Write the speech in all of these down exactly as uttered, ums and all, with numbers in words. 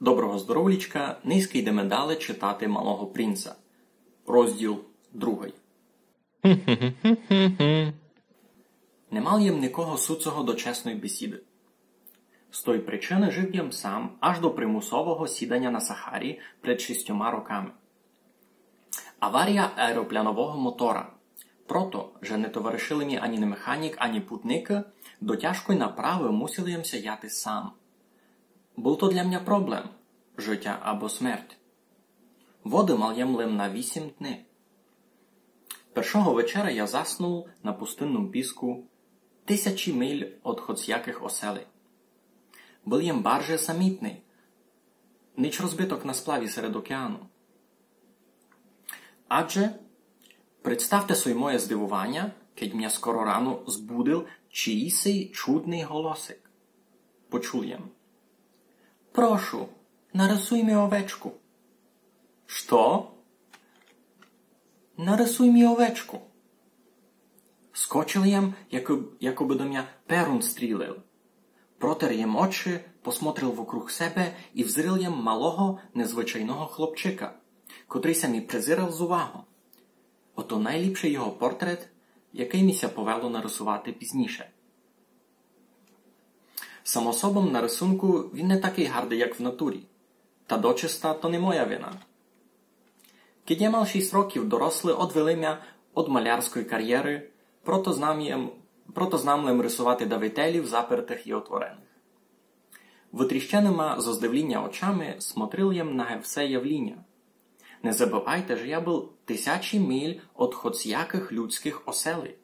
Доброго здоровлічка, нынька йдеме дале читати Малого принца. Розділ другый. Не мал єм никого суцого до чесної бесіды. З той причины жив єм сам аж до примусового сіданя на Сахарі пред шістьома роками. Аварія аеропланового мотора. Прото, же не товаришили мі ані механік, ані путникы, до тяжкой направы мусил єм ся яти сам. Быв то для мня проблем: житя або смерть. Воды мал єм лем на вісім дни. Першого вечера я заснул на пустынном піску, тисячі миль од хоцякых оселей. Был єм барже самітный, ніж розбиток на сплаві серед океану. Адже, представте собі моє здивованя, кедь мня скоро рано збудил чиїсий чудный голосик. Почул єм: «Прошу, нарисуй мі овечку». «Што?» «Нарисуй мі овечку». Скочил єм, яко, якобы до мня перун стрілил. Протер єм очи, посмотрил вокруг себе і взрил єм малого, незвычайного хлопчика, котрый ся мі призирал з увагом. Ото найліпшый його портрет, якый мі ся повело нарисувати пізніше. Само собом, на рисунку він не такый гардый, як в натурі. Та дочиста то не моя вина. Кедь я мал шість років, дорослы одвели мя од малярской карєры, прото знам єм, прото знам лем рисувати давителів, запертых і отвореных. Вытріщеныма зо здивліня очами смотрил єм на гевсе явліня. Не забывайте, же я был тисячі миль од хоцякых людскых оселей.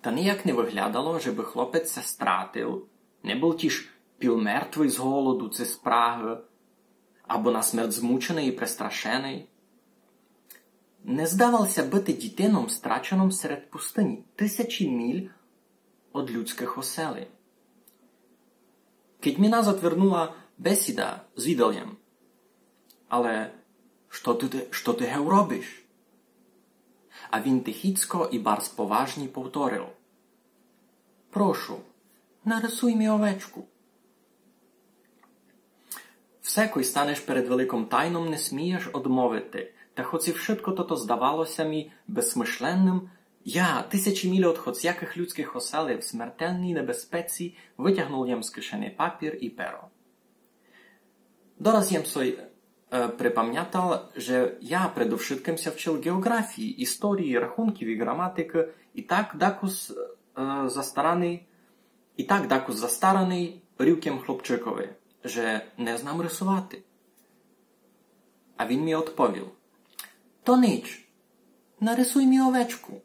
Та ніяк не выглядало, же бы хлопец ся стратил, не был тіж півмертвый з голоду ци спрагы, або на смерть змученый і престрашеный. Не здавал ся быти дітином, страченом серед пустыні, тисячі миль од людскых оселей. Кедь мі назад вернула бесіда, звідал єм: «Але што ты, што ты гев робиш?» А він тихіцько і барз поважні повторил: «Прошу, нарисуй мі овечку». Все, кой станеш перед великом тайном, не смієш одмовити. Та хоц і вшытко тото здавало ся мі безсмышленным, я, тисячі миль од хоцякых людскых оселей, в смертельній небезпеці, вытягнул єм з кишени папір і перо. Дораз єм сой, е, припамнятал, же я предовшыткым ся вчил геоґрафії, історії, рахунків і ґраматикы, і так дакус, е, застараный, і так дакус застараный рюк єм хлопчыкови, же не знам рисувати. А він мі одповіл: «То ніч, нарисуй мі овечку».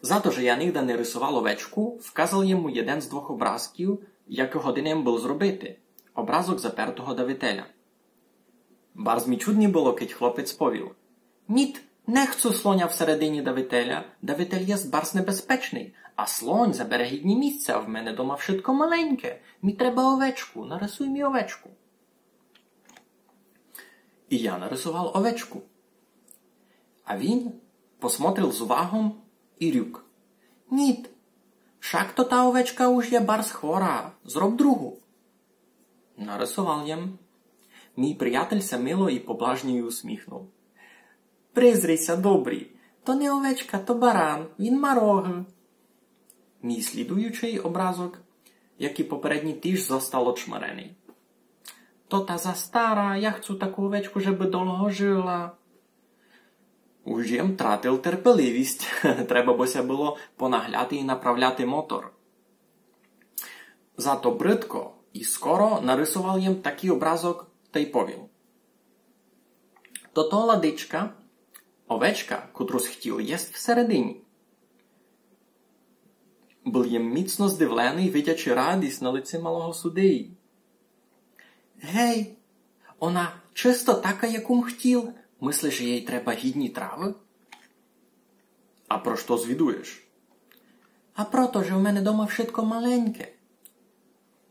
За то, же я нигда не рисовал овечку, вказал єм му єден з двох образків, якы годен єм был зробити: образок запертого давителя. Барз мі чудні было, кедь хлопец повіл: «Ніт, не хцу слоня всередині давителя, давитель єст барз небезпечный, а слонь забере гідні місця, а в мене дома вшытко маленьке, мі треба овечку, нарисуй мі овечку». І я нарисовал овечку. А він посмотрил з увагом і рюк: «Ніт, шак то та овечка уж є барз хвора, зроб другу». Нарисовал єм. Мій приятель ся мило і поблажній усміхнул: «Призрий ся, добрий, то не овечка, то баран, він ма рогы». Мій слідуючый образок, як і попередній, тіж зостал очмареный. «То та застара, я хцу таку овечку, жебы долго жыла». Уж єм тратил терпеливість. Треба бы ся было понагляти і направляти мотор. Зато брыдко і скоро нарисовал єм такій образок тай повіл: «То то ладичка, овечка, котру сь хтіл єст всередині». Был єм міцно здивленый, видячи радість на лици малого судиї. «Гей, она чысто така, яку м хтіл. Мыслиш, же єй треба гідні травы?» «А про што звідуєш?» «А прото, же в мене дома вшытко маленьке».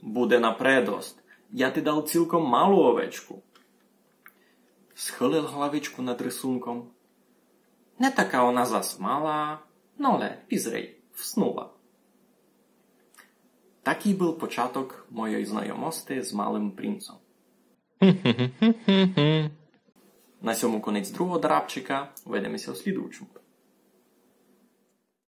«Буде на предост. Я ти дал цілком малу овечку». Схылил главичку над рисунком. «Не така она зас мала, но ле, пізрей, вснула». Такый был початок мойой знайомости з Малым принцом. На сьому конець другого драбчика, увидиме ся у слідуючому.